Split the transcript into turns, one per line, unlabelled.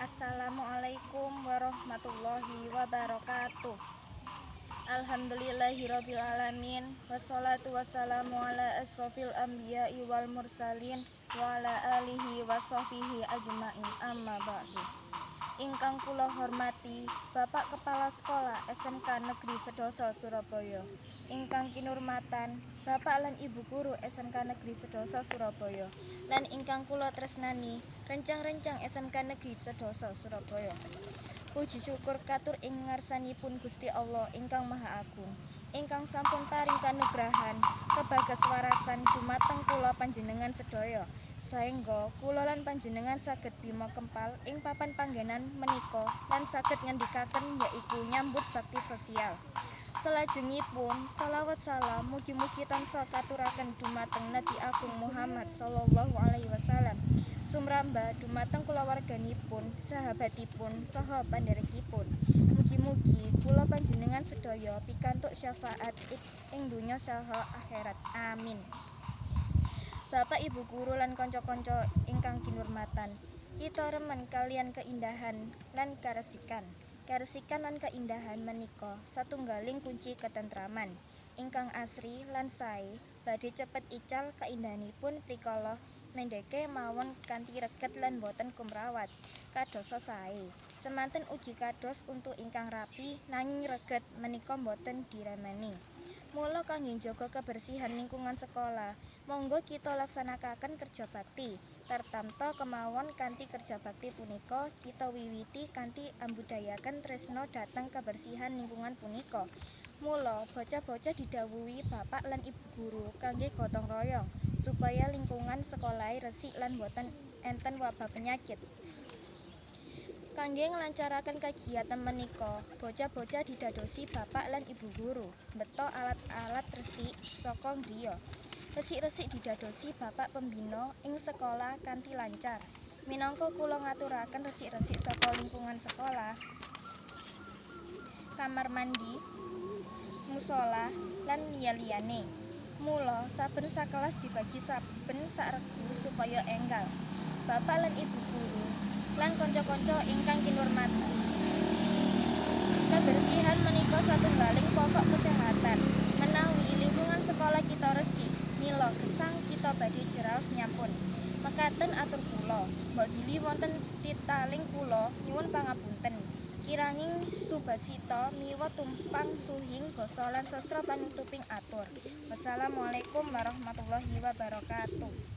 Assalamualaikum warahmatullahi wabarakatuh. Alhamdulillahirabbil alamin, wassalatu wassalamu ala asrofil anbiya'i wal mursalin wa ala alihi wasahbihi ajmain, amma ba'du. Ingkang kula hormati Bapak Kepala Sekolah SMK Negeri Sedoso Surabaya, ingkang kinurmatan Bapak lan Ibu guru SMK Negeri Sedoso Surabaya, lan ingkang kula tresnani rencang-rencang SMK Negeri Sedoso Surabaya. Puji syukur katur ing ngarsanipun Gusti Allah ingkang Maha Agung, ingkang sampun paring kanugrahan kebagaswarasan dumateng kula panjenengan sedaya, saengga kula lan panjenengan saged bima kempal ing papan panggenan menika lan saged ngendikaken yaiku nyambut bakti sosial. Salajengipun salawat salam mugi-mugi tansah katuraken dumateng Nabi Agung Muhammad sallallahu alaihi wasallam, sumrambah dumateng kulawarganipun, sahabatipun, saha pandherekipun. Mugi-mugi kula panjenengan sedaya pikantuk syafaat ing donya saha akhirat. Amin. Bapak Ibu guru lan kanca-kanca ingkang kinurmatan, kita remen kalian keindahan lan karesikan. Karesikan lan keindahan menika satunggaling kunci ketentraman ingkang asri lan sae badhe cepet ical kaindahanipun prikala mendeke mawon kanthi reget lan boten kumrawat kadosa sae. Semanten ugi kados untu ingkang rapi nanging reget menika boten diremeni. Mula kangge njaga kebersihan lingkungan sekolah, monggo kita laksanakaken kerja bakti. Tartamta kemawon kanthi kerja bakti punika kita wiwiti kanthi ambudayaken tresna dhateng kebersihan lingkungan punika. Mula bocah-bocah didhawuhi bapak lan ibu guru kangge gotong royong supaya lingkungan sekolahe resik lan boten enten wabah penyakit. Kangge nglancaraken kegiatan menika, bocah-bocah didadosi bapak lan ibu guru beto alat-alat resik saka griya. Resik-resik didadosi bapak pembina ing sekolah kanthi lancar. Minangka kula ngaturaken resik-resik saka lingkungan sekolah, kamar mandi, musala, lan liya-liyane. Mula saben sakelas dibagi saben sak regu supaya enggal. Bapak lan ibu guru lan kanca-kanca ingkang kinurmatan, kebersihan menika satunggaling pokok kesehatan. Menawi lingkungan sekolah kita resik, mila gesang kita badhe jeraos nyampun. Mekaten atur kula, mbok bilih wonten titaling kula nyuwun pangapunten. Kiranging subasita miwa tumpang suhing basa lan sastra panutuping atur. Wassalamualaikum warahmatullahi wabarakatuh.